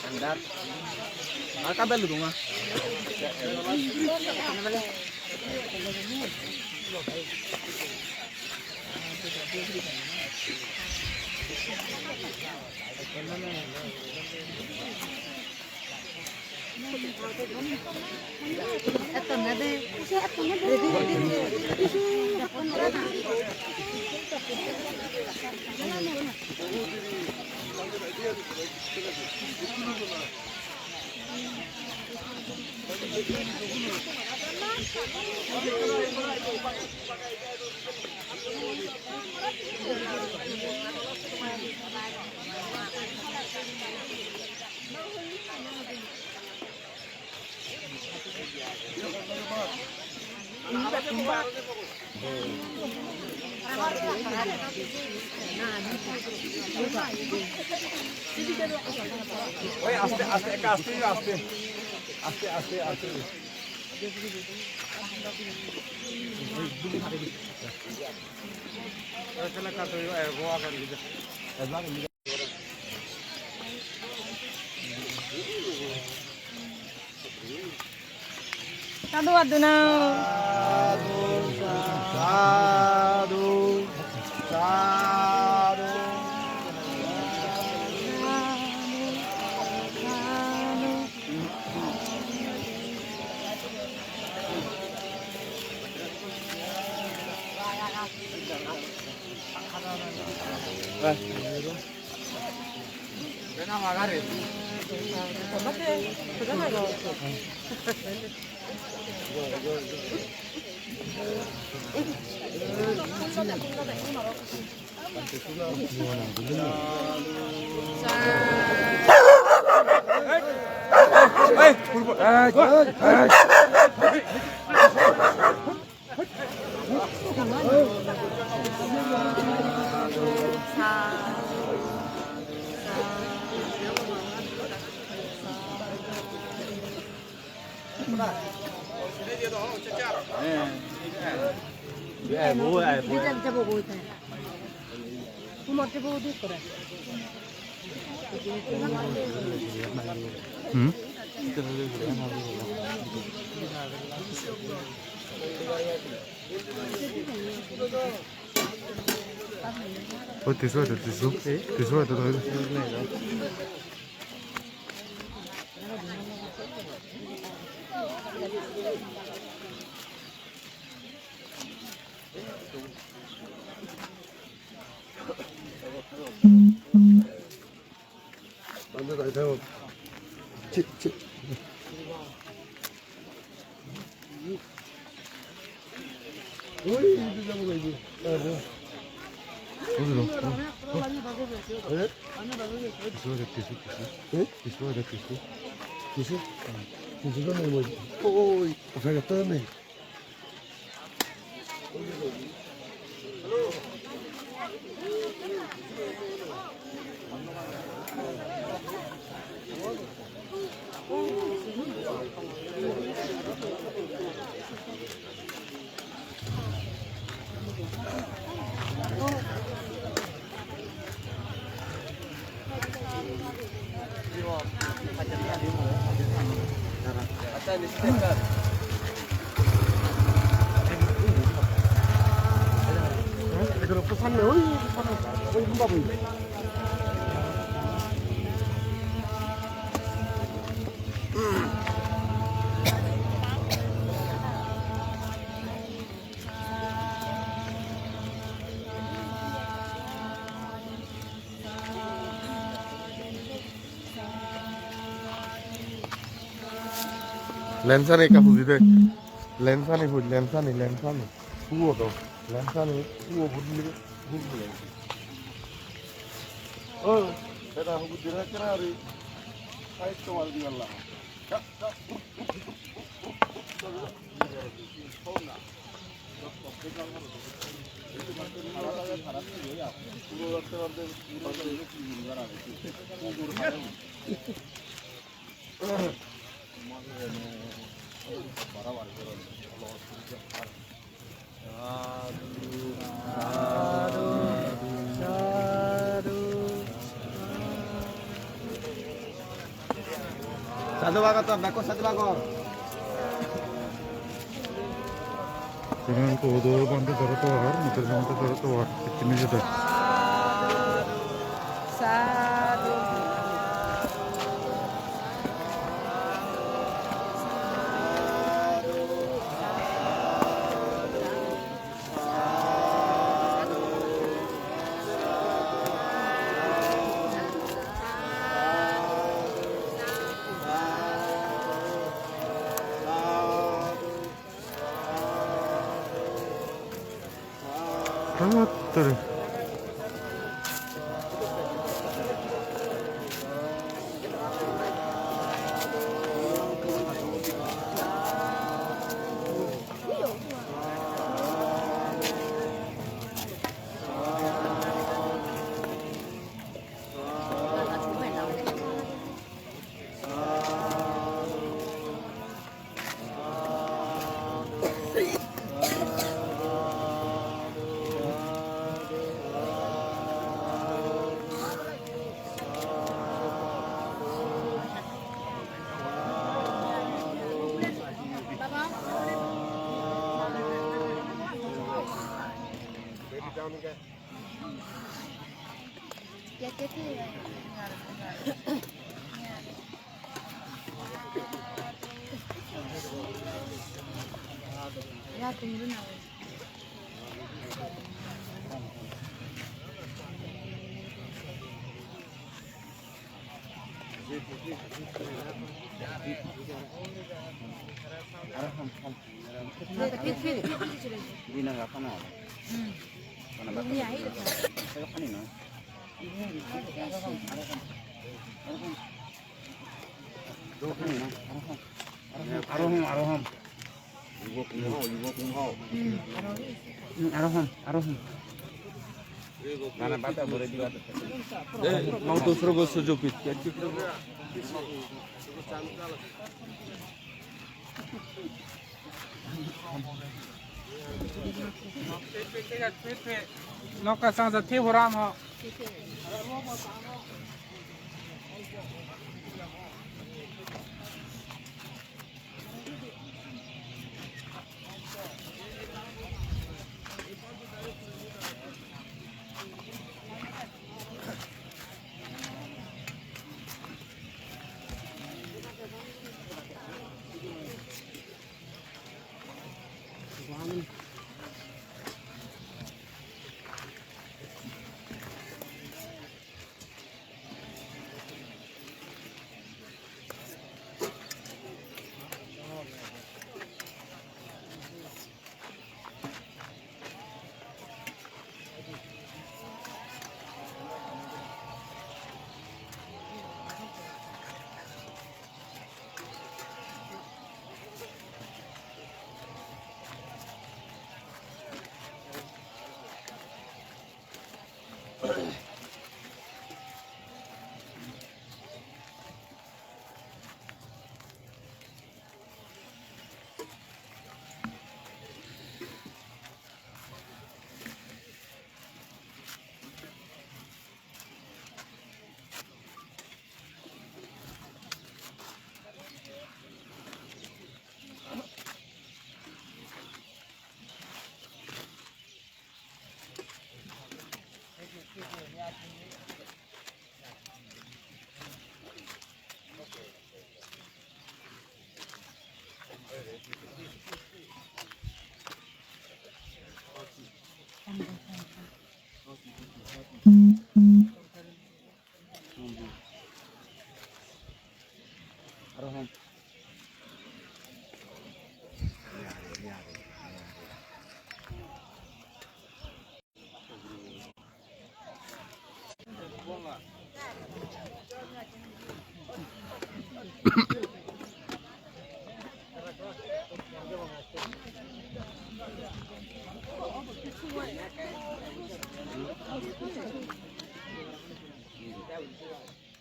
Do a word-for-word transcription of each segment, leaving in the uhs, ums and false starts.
Andar. Maka belu dunga. ওই আস্তে, আস্তে, একটা আস্তে, আস্তে। আস্তে, আস্তে, আস্তে। ওই শালা কাটো, এ, গোয়া গাড়ি। Sadhu, sadhu, sadhu, sadhu. Hmm? Oi, tisu, tisu, tisu, tisu. Lensani ekka puji de. Lensani puj, lensani, lensani. Huo do. Lensani huo puji de. Huo puji de. Oh, eta huo puji de kera ari. Sai to wal di Allah. Sadhu bhagato, bekko sadhu bhago. Semen ko udo bande doro to har, muter bande doro to har, kichini jeda. Sadhu. Hattore. Aro hom, aro hom. Hmm, aro hom, aro hom. Eh, mau tu suruh gue sujupit. Noka sangsa thi horam ho.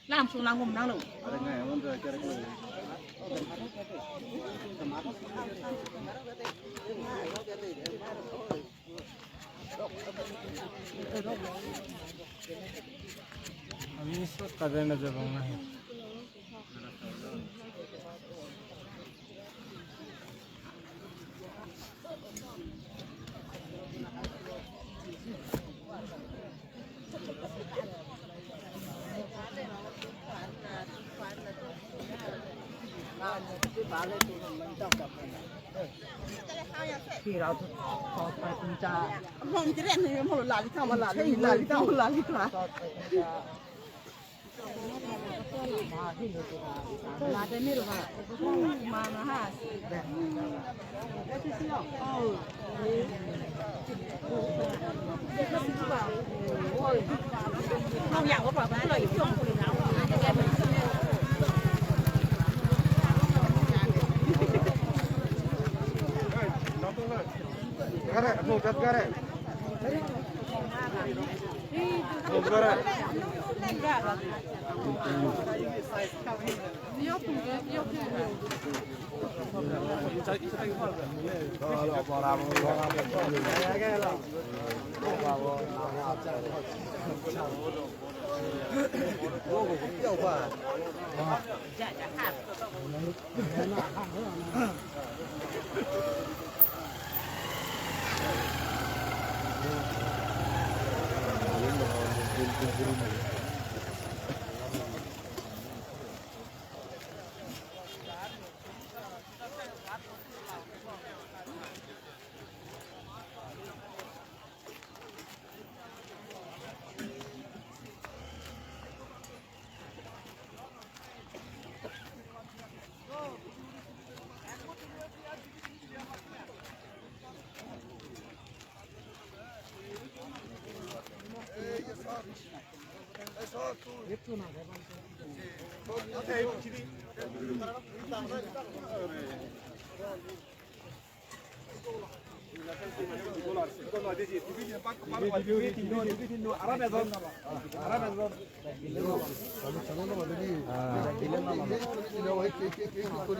Langsung nanggung nang lo. Ami sot kaje na jabang na.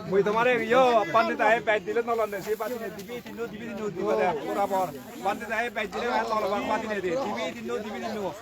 Mui tomare yo, pandit ahe bej dile nolonne, se badi ne dibi tinno, dibi tinno, dibi de, pura por. Pandit ahe bej dile nolonne, badi ne de, dibi tinno, dibi tinno.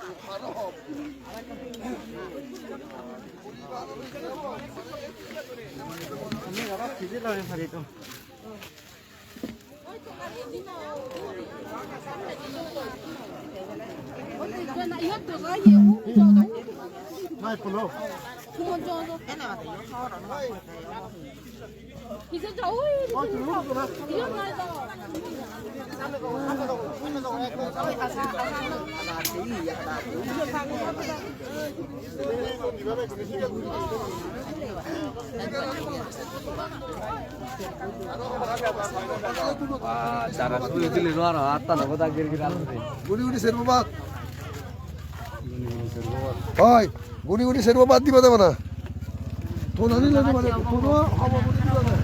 Jara suyo dile no aro, atta na boda gir gir aro. Guni guni serbo bhat. Guni guni serbo bhat. Oi, guni guni serbo bhat diba de bana. Tona ni lagi bana. Tona haba guni diba de.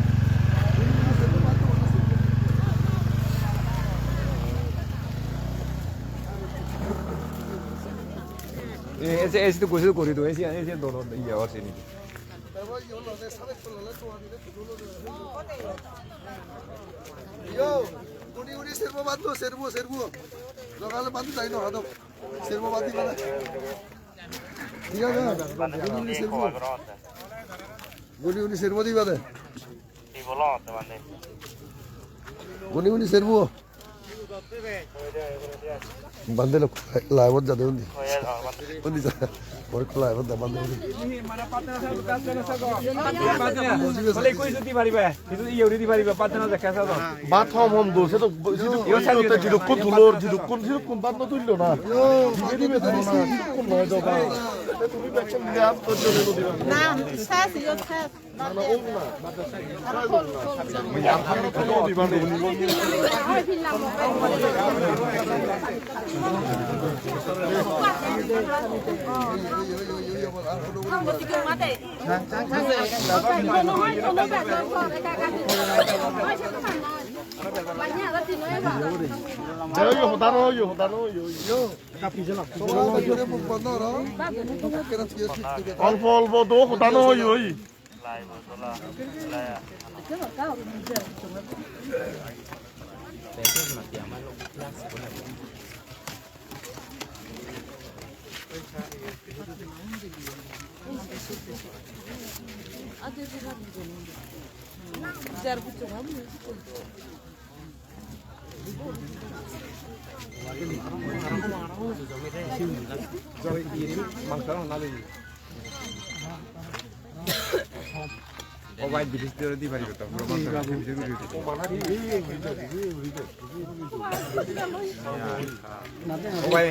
E, ese, ese to guri do, ese, ese dolo, iya, or sini. Yo, guni guni serbo bhat do, serbo, serbo. Lokale bhat do, jai no, hado. Serbo bhat diba de. Thik age? Guni guni serbo. Guni guni serbo diba de. Guni guni serbo. Bhante lok live-ot jade undi. Undi ja. Mor ekko live-ot da bhante undi. Bole koi jodi pariba. Kichu iye uri di pariba, bhat na dekha sa do. Bhat hom hom do, se to, se to, iyo, iyo, te jidukkun tulor, jidukkun, jidukkun bhat no tullo na. Dibe dibe tulo na, jidukkun noi do bhat. Te tumi bekkan diya, to jole no diba. Na, ses, iyo, ses. Na, na, o na. Ar khol, khol, khol. Ar khol no diba no. Olpo olpo do, hoda no oi oi. O bhai, dibis dore di paribo to, puro mangso mangso bidire guri dibo. O bhai,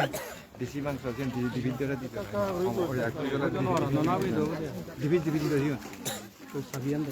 desi mangso sen di, dibis dore di to. Dibis, dibis dore di. To sabiyan de.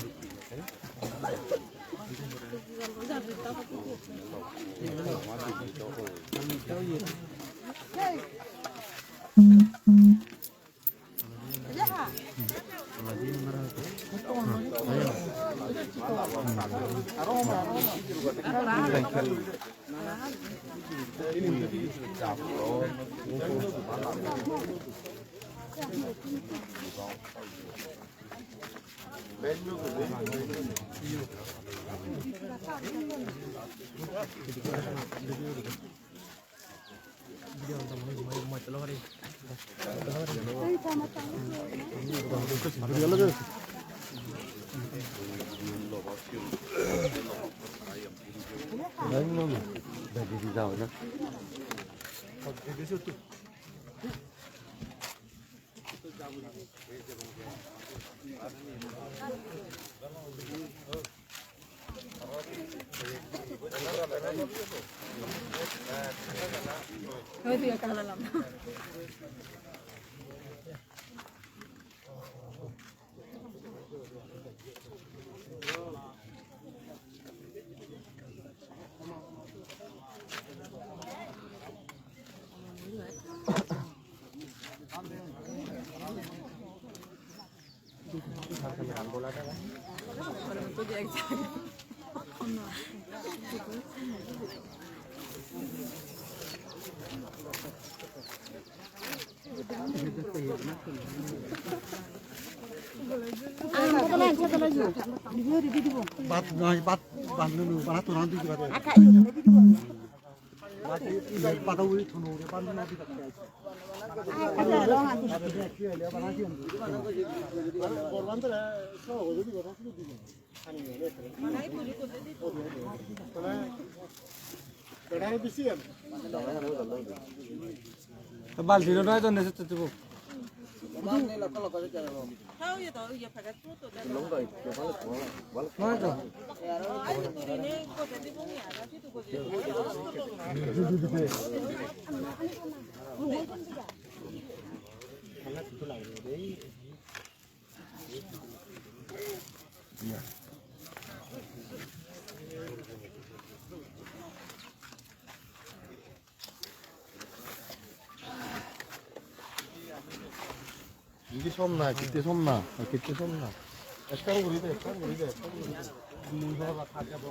Bhat noi, bhat, bhat nunu, bhat toran di diba de. Bhat, bhat uri thono ure, bhat nunu di diba de. To balti lo noi, to neche to tubo. Noi to. Indi som na, kitte som na, kitte som na. Ekkan guri de, ekkan guri de, ekkan guri de. Mui hora thak jabo.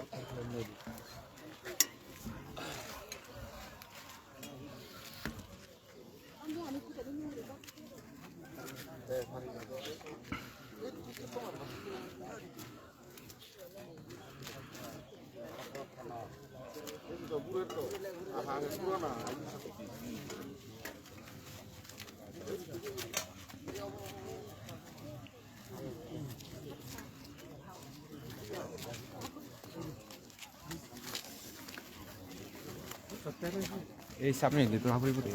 Ei samne indi to haburi puri.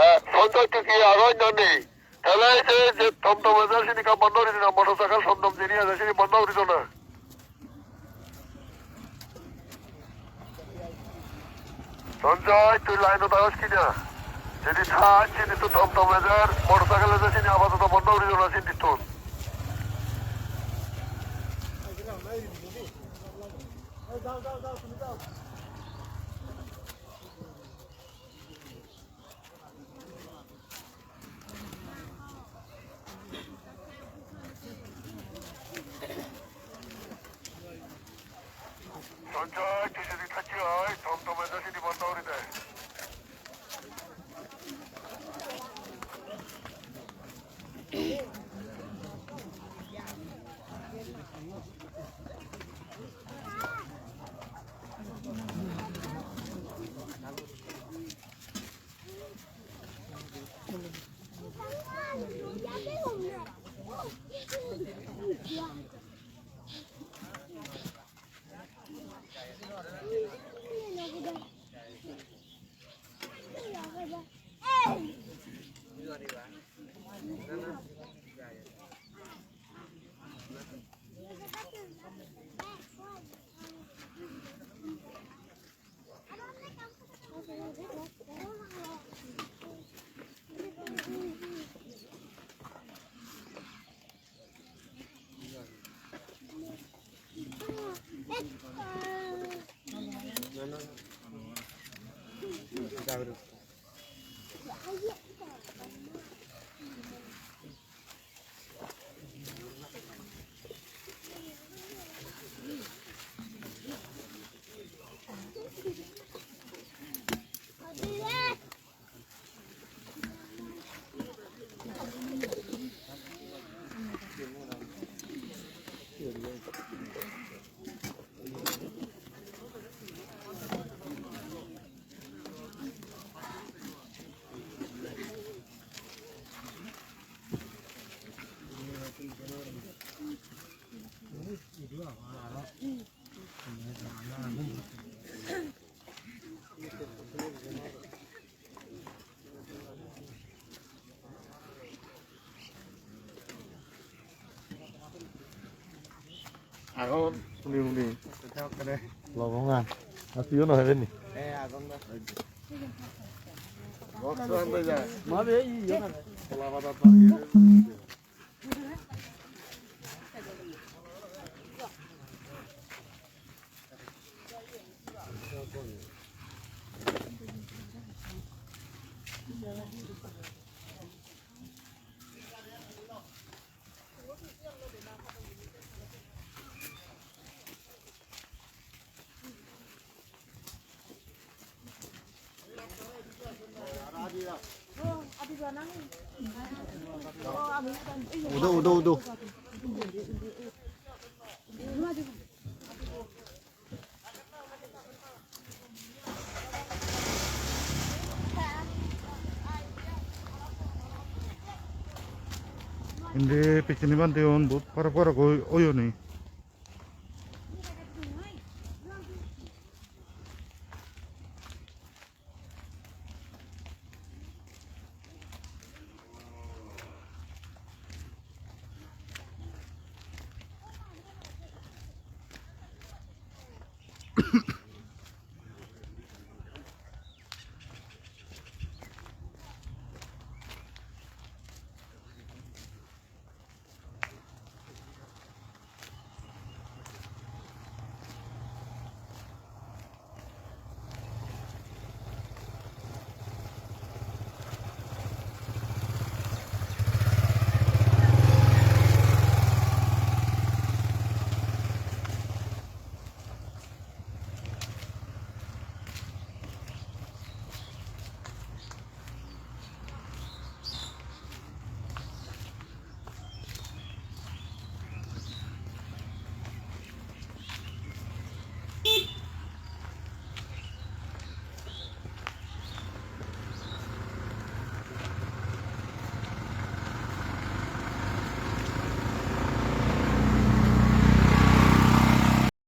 Eh, Sanjay, tui hi agoj na nei? Tale ei je, je tomtom ejer sini ekka bondo guri dina, motorcycle tomtom jeni ejer sini bondo guri dona. Sanjay, tui line-ot agoj ki na? Jodi thaj sini tui tomtom ejer, motorcycle ejer sini apatoto bondo guri dona sini tun. Sanjay, tui jodi thacchi oi, tomtom ejer sini bondo guri de. Agon, uni, uni. Lobongan. Ar tuiyo no heben ni? Eh, agon da. Box an da ja. Ma be, iyo na. Kola pada to. Udo, udo, udo. Indi piccheni bhante un bohut parok parok oi-, oyoni.